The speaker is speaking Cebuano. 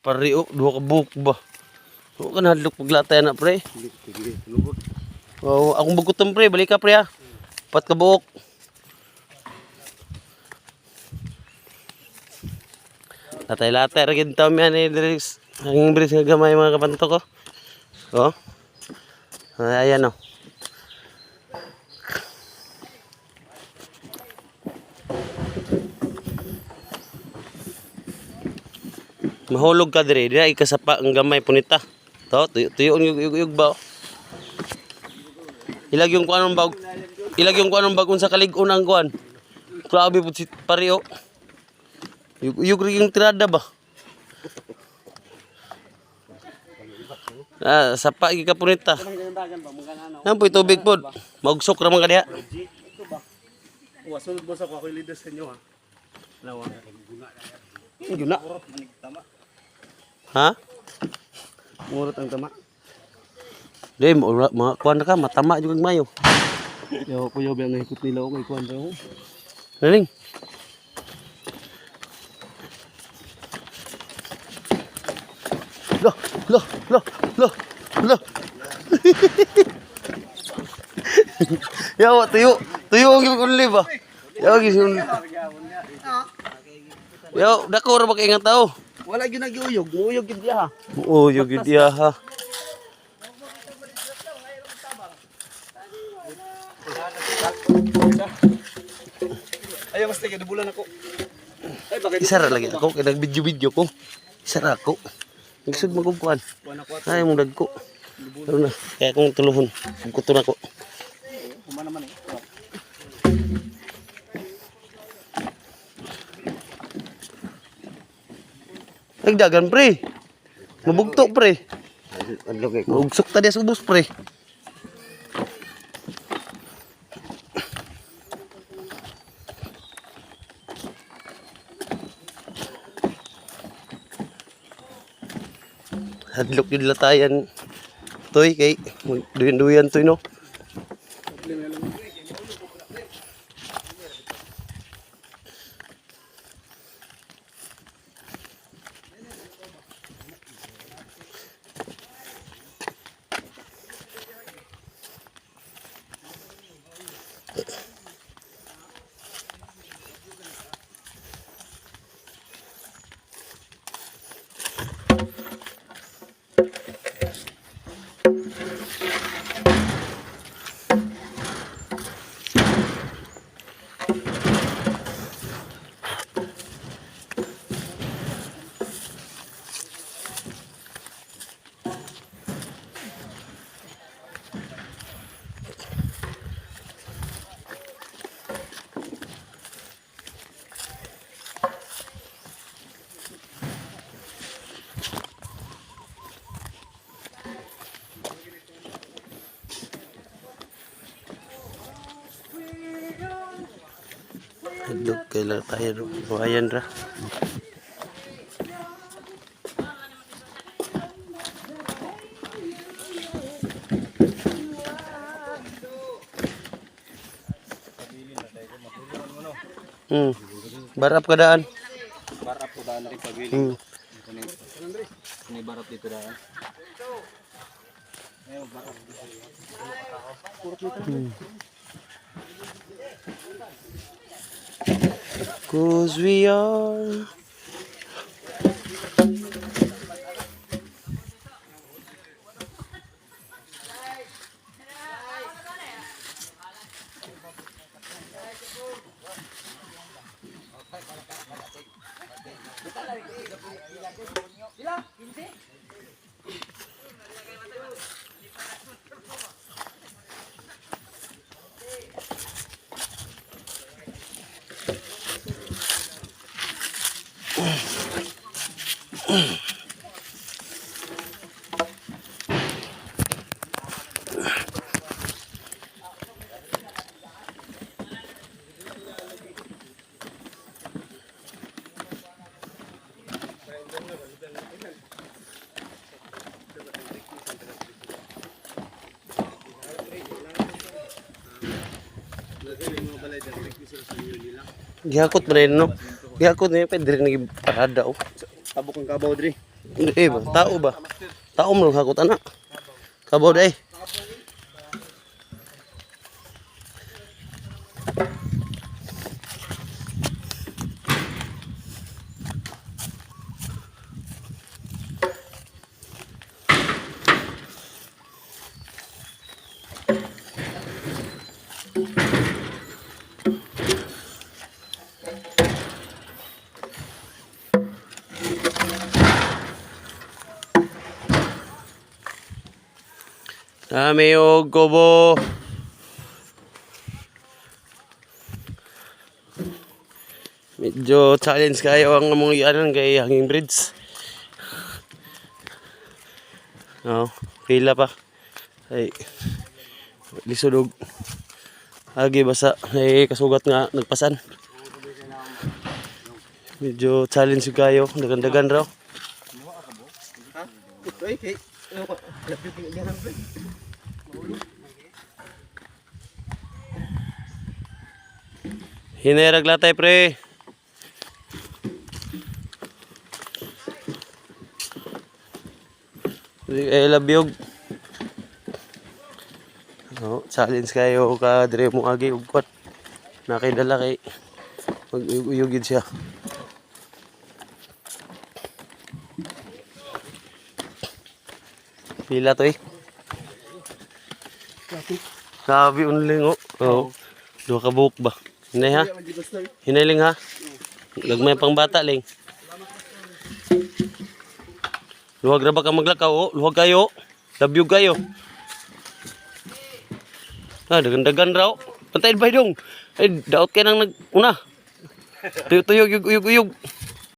Pare oh, duha ka buok ba. Wa ka nahadlok paglatay na, pre. Sige, lugod. Oh, akong bugutom, pre, balik ka, pre, ha. Pat ka buok. Latay-latay ra gid taon yan eh diri ang bridge nga gamay, mga kabanto ko. Oh. Ay, ayan oh. Mahulog ka diri, dira ikasapa ang gamay punita. To, tuyo tuyo yug yug yug ba? Oh. Ilag yung kuan bag. Ilag yung kuan bag unsa kalig-on ang kuan. Grabe pud si pare oh. Yug yug rin yung tirada ba? Ah, sapa gi ka punita. Nan po'y tubig pod. Maugsok ra man ka diha. Wa sunod boss ako, ako'y leader sa inyo ha. Lawa. Yun na. Ha? Murot ang tama. Di mo mga kuan na ka, matama jud kag mayo. Yo, kuya ba nahikot nila ako kay kuan raw. Galing. Lo, lo, lo, lo, lo. Yawa, tuyo. Tuyo ang yung unli ba? Yawa, gisun. Yaw, dako ra ba kay nga tao? Wala gyud nagyuyog, muuyog gyud diha. Oo, yung gid iya ha. Ayaw basta kay dubulan ako. Ay bakit Isa ra lagi ako kay nag-video-video ko. Isa ra ako. Nagsud magugkuan. kuan ako at Ay, mong dagko. Ano na, kaya akong tuluhon. Kuto na ko. human naman eh. Nagdagan, pre. Mabugto, pre. Adlok. Maugsok ta diya sa ubos, pre. Hadlok yun latayan. Toy, kay duyan-duyan toy, no? Hadlok kay latayan, no? Buhayan ra. Barap ka daan. Barap ko daan rin pabili. May barap dito daan. 'Cause we are. Gihakot man no. Gihakot na yun, pwede rin naging parada oh. Tabok ang kabaw diri. Eh ba, tao ba? Tao mo lang hakot ana. Kabaw day. Dami og kubo. Medyo challenge kayo ang among ianan kay hanging bridge. No, pila pa. Ay, lisod og agi basa ay kasugat nga nagpasan. Medyo challenge kayo, dagan-dagan raw. Ay, kay. Ano ko? Lapit yung ganang pre. Hinerag latay, pre. Eh, labiyog. No, challenge kayo ka dire mo agi og kwat. Nakidala kay mag-uyog yun siya. Pila to eh. Sabi unling oh. Oo. Duha ka buhok ba? Hinay ha? Hinay ling ha? Gagmay pang bata ling. Luwag ra ba ka maglakaw oh? Luwag kayo. Labyog kayo. Ah, dagan-dagan raw. Pantay ba dong? Ay, daot kay nang nag una. Tuyo-tuyo, uyog, uyog, uyog.